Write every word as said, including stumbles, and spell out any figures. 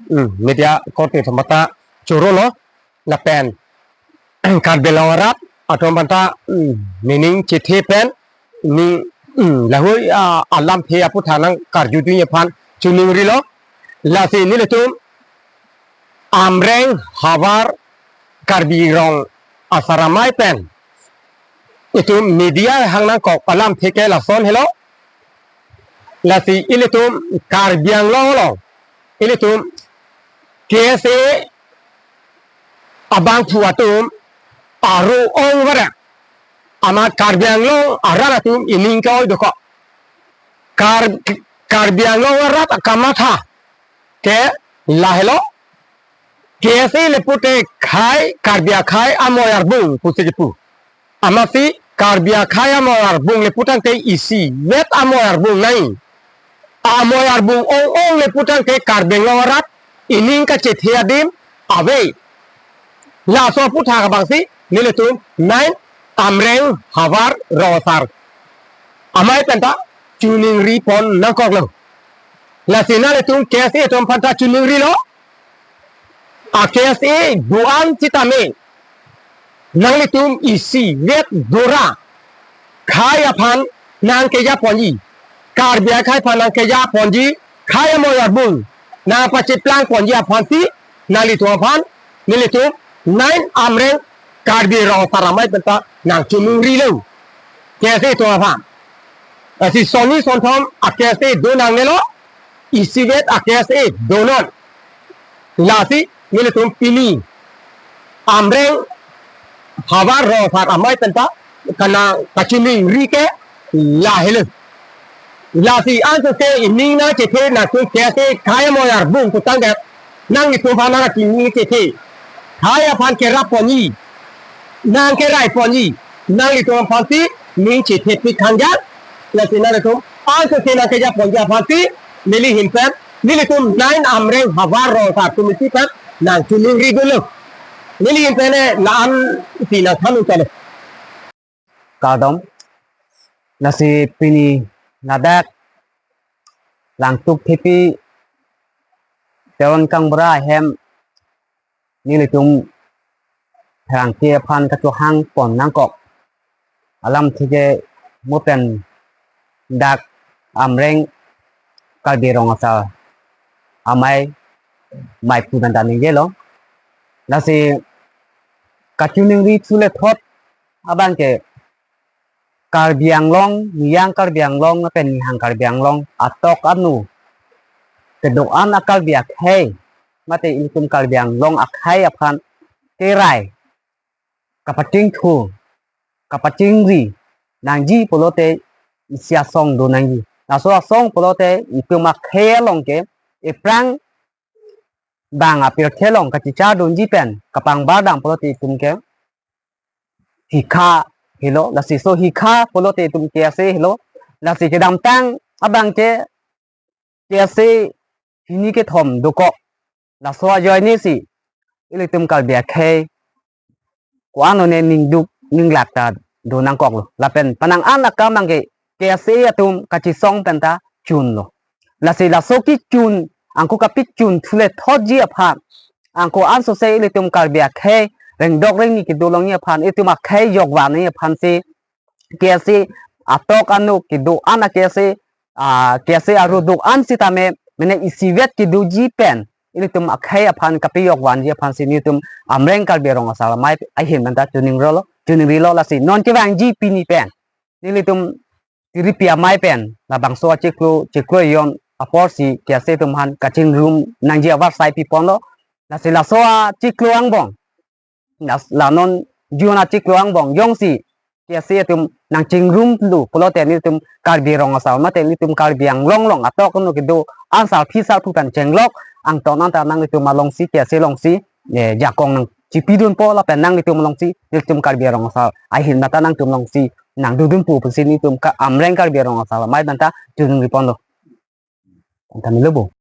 mm, media korte atum aphanta choro lo, lapen Karbi Anglong arat atum aphanta, mm, nening chethe pen, ning, mm, lahei, ah, alamthe aputhak nangkarjudunji aphan choningrilo. Lasi nelitum Amreng havar Karbi Rong Asar Amei pen itum media hang nangkok alamthe ke lason helo. Lasi ilitum Karbi Anglong along ilitum K S A abangphu atum aro ong vara, amat Karbi Anglong arat atum ining ke-oi dokok. Kar-, Karbi Anglong arat akamatha ke lahelo, K S A le pute khei, Karbi akhei amoi arbung pusi kipu. Amatsi Karbi akhei amoi arbung le putangte isivet amoi arbung nai. Amoi arbung ong ong le putangte Karbi Anglong arat ining kachethe adim ave. Laso aputhak abangsi nelitum nine Amreng havar Rong Asar Amei penta choningri pon nangkoklo. Lasi nanglitum K S A atum aphanta choningrilo. A K S A do-an sitame nanglitum isivet dora khei aphan nangkeja ponji, Karbi akhei aphan nangkeja ponji, khei amoi arbung nangpacheplang ponji aphansi nanglitum aphan nelitum nine Amreng Karbi Rong Asar Amei penta nangchoningrilo, K S A atum aphan. Lasi sonni sonthom a K S A do nangnelo, isivet a K S A donon. Lasi nelitum pini Amreng havar Rong Asar Amei penta kanangkachiningri ke lahelo. Lasi ansose ining nangchethe nangtum K S A khei amoi arbung putangdet, nanglitum aphan nangkachiningri chethe. Khei aphan kerap ponji, nangkerai ponji, nanglitum aphansi ning chethe pik khangjan. Lasi nanglitum ansose nangkeja ponji aphansi neli ahin pen, nelitum nine Amreng havar Rong Asar committee pen nangchoningri dunlo. Neli ahin pen, eh, la-ansi nangthan un chalo. Kardom. Lasi pini ladak Langtuk Thepi Teron Kangbura ahem nelitum pherangke aphan kachohang pon nangkok alamthe ke mo pen dak Amreng Karbi Rong Asar Amei mei pu penta ningjelo. Lasi kachoningri thule thot abang ke Karbi Anglong, niyang Karbi Anglong lapen nihang Karbi Anglong atok anu kedo-an a Karbi akhei mate ilitum Karbi Anglong akhei aphan kerai kapachingthur, kapachingri nangji pulote isi asong do nangji. Laso asong pulote itum akhei along ke ephrang bang apirthe along kachichar dunji pen kapangbar dam pulote itum ke hikha helo, lasi so hikha pulote itum K S A helo, lasi kedamtang abang ke K S A hini kethom dokok. Laso ajoinesi ilitum Karbi akhei ko-an one ningduk ninglak ta do nangkoklo. Lapen penang an akam abang ke K S A atum kachisong penta chunlo. Lasi laso kechun, angko kapechun thule thotji aphan, angko ansose ilitum Karbi akhei rengdok rengni kedo longji aphan, itum akhei jokvanji aphansi K S A atok anu kedo-an a K S A, ah, K S A aru do-an sitame mene isivet kedoji pen ilitum akhei aphan kapejokvanji aphansi nelitum Amreng Karbi Rong Asar Amei ahin penta choningrilo, choningrilo. Lasi non kevangji pini pen nelitum Tiripi Amei pen labangso achiklo, chiklo ejon aporsi K S A atum aphan kachingrum nangji avarsai piponlo. Lasi laso achiklo angbong, las-, la non June achiklo angbong jongsi K S A atum nangchingrum lo pulote nelitum Karbi Rong Asar mate nelitum Karbi Anglong along atok anu kedo-an sarpi sarpo pen chenglok angton anta nanglitum alongsi K S A alongsi, eh, jakong nangchipidunpo lapen nanglitum alongsi nelitum Karbi Rong Asar ahin penta nangtum alongsi nangdodunpo pusi nelitum ka Amreng Karbi Rong Asar Amei penta choningriponlo. Penta melo bo.